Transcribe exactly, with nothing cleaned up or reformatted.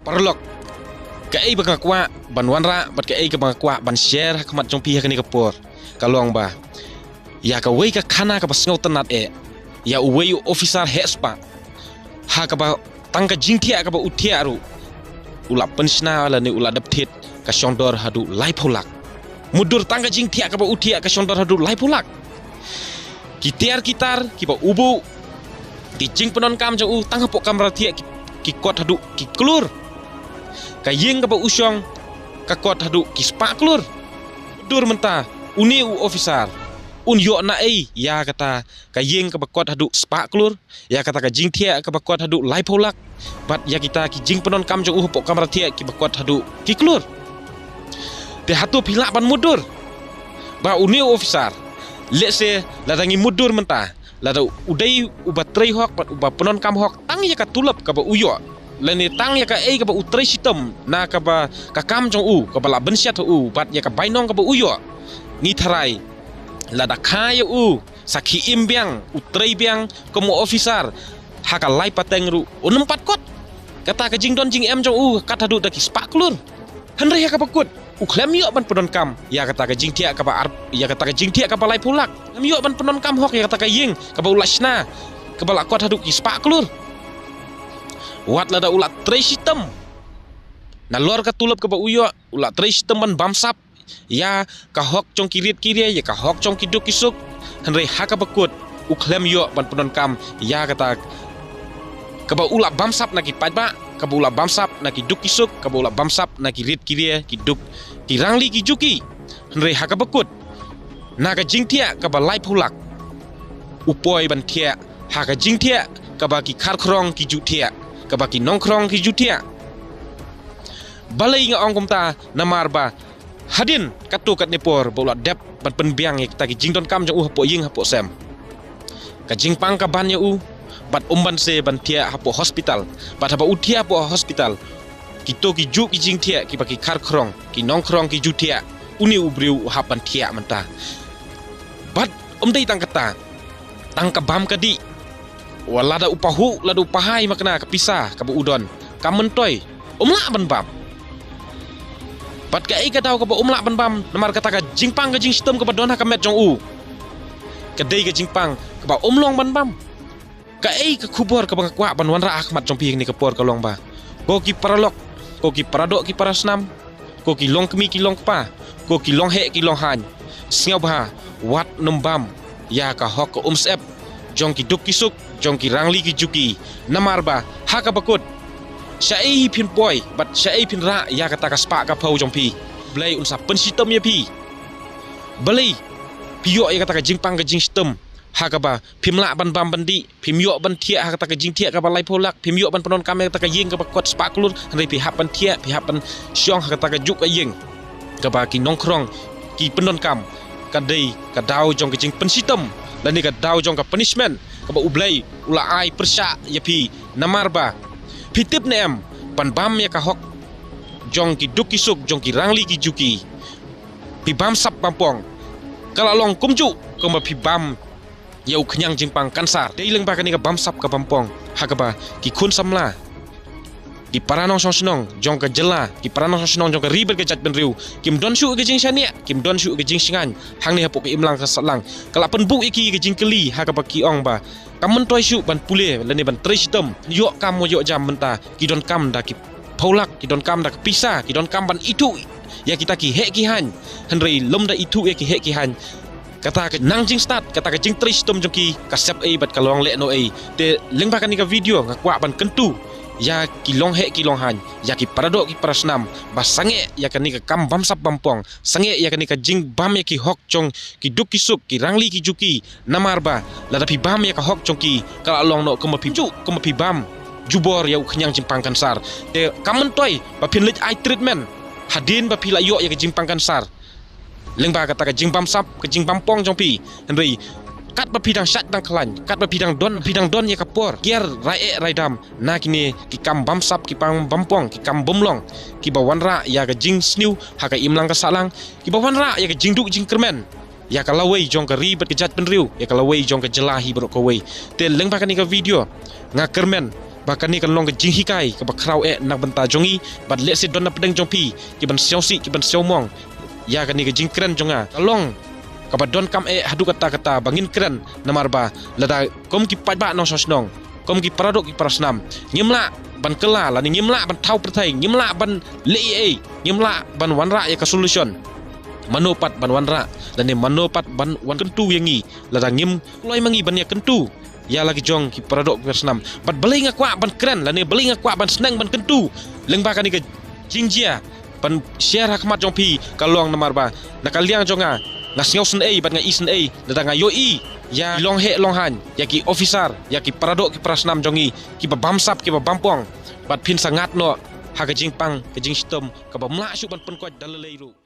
Paralok, kaei ba nga kwah ban wanrah bad kaei kaba nga kwah ban share ha khmat jong phi ha kane ka por ka long ba ïa kawei ka khana kaba sngewtynnat eh ïa uwei u officer heh spah, ha kaba tang ka jingthiah kaba u thiah ruh u la pynshna lane u la dep thied ka shongdor haduh laiphew lak. Mutdur, tang ka jingthiah kaba u thiah ka shongdor haduh laiphew lak. Ki tiar ki tar kiba u buh, ki jingpyndonkam jong u tang hapoh kamra thiah ki, ki kot haduh ki klur. Ka ïing kaba u shong ka kot haduh ki spah klur. Mutdur, mynta une u officer un ïoh naei ïa kata ka ïing kaba kot haduh spah klur, ïa kata ka jingthiah kaba kot haduh laiphew lak, bad ïa kita ki jingpyndonkam jong u hapoh kamra thiah kiba kot haduh ki klur? Te hato phi lah ban mutdur ba une u officer, lehse lada ngi mutdur mynta, lada u dei uba trei hok bad uba pyndonkam hok tang ïa ka tulop kaba u ïoh, lane tang ïa kaei kaba u trei shitom na kaba ka kam jong u kaba la bynshet ha u bad ïa ka bainong kaba u ïoh, ngi tharai lada kha ïa u sakhi im biang, u trei biang kum u officer ha ka lai pateng ruh, un ym pat kot kata ka jingdon jingem jong u kat haduh da ki spah klur. Hynrei ha kaba kut u khlem ïoh ban pyndonkam ïa kata ka jingthiah kaba ar, ïa kata ka jingthiah kaba laiphew lak. Khlem ïoh ban pyndonkam hok ïa kata ka ïing kaba u la shna kaba la kot haduh ki spah klur. Wat lada u la trei shitom nalor ka tulop kaba u ïoh, u la trei shitom ban bamsap ïa ka hok jong ki rit ki ria, ïa ka hok jong ki duk ki suk, hynrei ha kaba kut u khlem ïoh ban pyndonkam ïa kata kaba u la bamsap na ki paidbah, kaba u la bamsap na ki duk ki suk, kaba u la bamsap na ki rit ki ria, ki duk, ki rangli ki juki. Hynrei ha kaba kut na ka jingthiah kaba laiphew lak u poi ban thiah ha ka jingthiah kaba ki kharkhrong ki ju thiah, kaba ki nongkhrong ki ju thiah. Balei nga ong kumta? Namar ba hadien katto katne por ba u la dep ban pynbiang ïa kita ki jingdonkam jong u hapoh ïing hapoh sem, ka jingpang ka ban ïa u bad um banse ban thiah hapoh hospital. Bad haba u thiah hapoh hospital, kito ki juh ki jingthiah kiba ki kharkhrong ki nongkhrong ki ju thiah, une u briew u hap ban thiah mynta. Bad um dei tang kata, tang ka bam ka dih, wat lada u pahuh, lada u pahai makna ka pisa kaba u don, kam myntoi, um lah ban bam. Bad kaei ka daw kaba um lah ban bam? Namar kata ka jingpang ka jingshitom kaba don ha ka met jong u ka dei ka jingpang kaba um long ban bam. Kaei ka khubor kaba nga kwah ban wanrah ha khmat jong phi ha kane ka por ka long ba, ko ki paralok, ko ki paradoh ki parasnam, ko ki longkmie ki longkpa, ko ki longheh ki longhaiñ, sngewbha wat nym bam ïa ka hok ka umsyep jong ki duk ki suk jong ki rangli ki juki. Namar ba ha kaba kut, shaei hi phin poi bad shaei phin rah ïa kata ka spah ka phew jong phi? Blei un sa pynshitom ïa phi. Balei phi ïoh ïa kata ka jingpang ka jingshitom ha kaba phim lah ban bam ban dih, phim ïoh ban thiah ha kata ka jingthiah kaba laiphew lak, phim ïoh ban pyndonkam ïa kata ka ïing kaba kot spah klur, hynrei phi hap ban thiah, phi hap ban shong ha kata ka juh ka ïing kaba ki nongkhrong ki pyndonkam? Ka dei ka daw jong ka jingpynshitom lane ka daw jong ka punishment kaba U Blei u la ai pyrshah ïa phi. Namar ba phi tip ne em, ban bam ïa ka hok jong ki duk ki suk jong ki rangli ki juki, phi bam sap bam pong, ka la long kumjuh kumba phi bam ïa u khñiang jingpang kansar. Dei lyngba kane ka bam sap ka bam pong ha kaba ki khun samla, ki para nongshong shnong jong ka jylla, ki para nongshong shnong jong ka ri bad ka jaitbynriew kim don shuh ka jingshaniah, kim don shuh ka jingshngaiñ. Hangne hapoh ka imlang ka sahlang ka la pynbuh ïa ki ka jingkylli ha kaba ki ong ba kam myntoi shuh ban pule lane ban trei shitom, ïoh kam ïoh jam mynta, ki donkam da ki phew lak, ki donkam da ka pisa, ki donkam ban ithuh ïa kita ki heh ki haiñ. Hynrei lymda ithuh ïa ki heh ki haiñ, kata ka nang jingstad, kata ka jingtrei shitom jong ki ka sep ei bad ka long lehnoh ei. Te lyngba kane ka video nga kwah ban kyntu ïa ki longheh ki longhaiñ, ïa ki paradoh ki parasnam, ba sangeh ïa kane ka kam bam sap bam pong, sangeh ïa kane ka jingbam ïa ki hok jong ki duk ki suk, ki rangli ki juki. Namar ba lada phi bam ïa ka hok jong ki, ka la long noh kumba phi ju, kumba phi bam jubor ïa u khñiang jingpang kansar. Te kam myntoi ba phin leit ai treatment hadien ba phi la ïoh ïa ka jingpang kansar lyngba kata ka jingbam sap, ka jingbam pong jong phi. Hynrei katba phi dang shait dang khlaiñ, katba phi dang don, phi dang don ïa ka por kiar rai eh rai dam na kine ki kam bam sap, ki kam bam pong, ki kam bym long, kiba wanrah ïa ka jingsniew ha ka imlang ka sahlang, kiba wanrah ïa ka jingduh jingkyrmen ïa ka lawei jong ka ri bad ka jaitbynriew, ïa ka lawei jong ka jylla hi baroh kawei. Te lyngba kane ka video nga kyrmen ba kane kan long ka jinghikai kaba khraw eh na ka bynta jong ngi, bad lehse don na pdeng jong phi ki ban sngewsih, ki ban sngewmong ïa kane ka jingkren jong nga. Ka long kaba donkam eh haduh katta katta ba ngin kren, namar ba lada kum ki paidbah nongshong shnong, kum ki paradoh ki parasnam, ngim lah ban kylla lane ngim lah ban thaw pyrthei, ngim lah ban leh ei ei, ngim lah ban wanrah ïa ka solution, mano pat ban wanrah lane mano pat ban wan kyntu ïa ngi lada ngim kloi ma ngi ban ïa kyntu ïa la ki jong ki paradoh ki parasnam. Bad balei nga kwah ban kren lane balei nga kwah ban sneng ban kyntu lyngba kane ka jingjia ban share ha khmat jong phi, ka long namar ba na ka liang jong nga, nga sngewsynei bad nga isynei lada nga ïohi ïa ki longheh longhan, ïa ki officer, ïa ki paradoh ki parasnam jong ngi kiba bamsap, kiba bampong, bad phin sa ngat noh ha ka jingpang ka jingshitom kaba ym lah shuh ban pynkoit da lei lei ruh.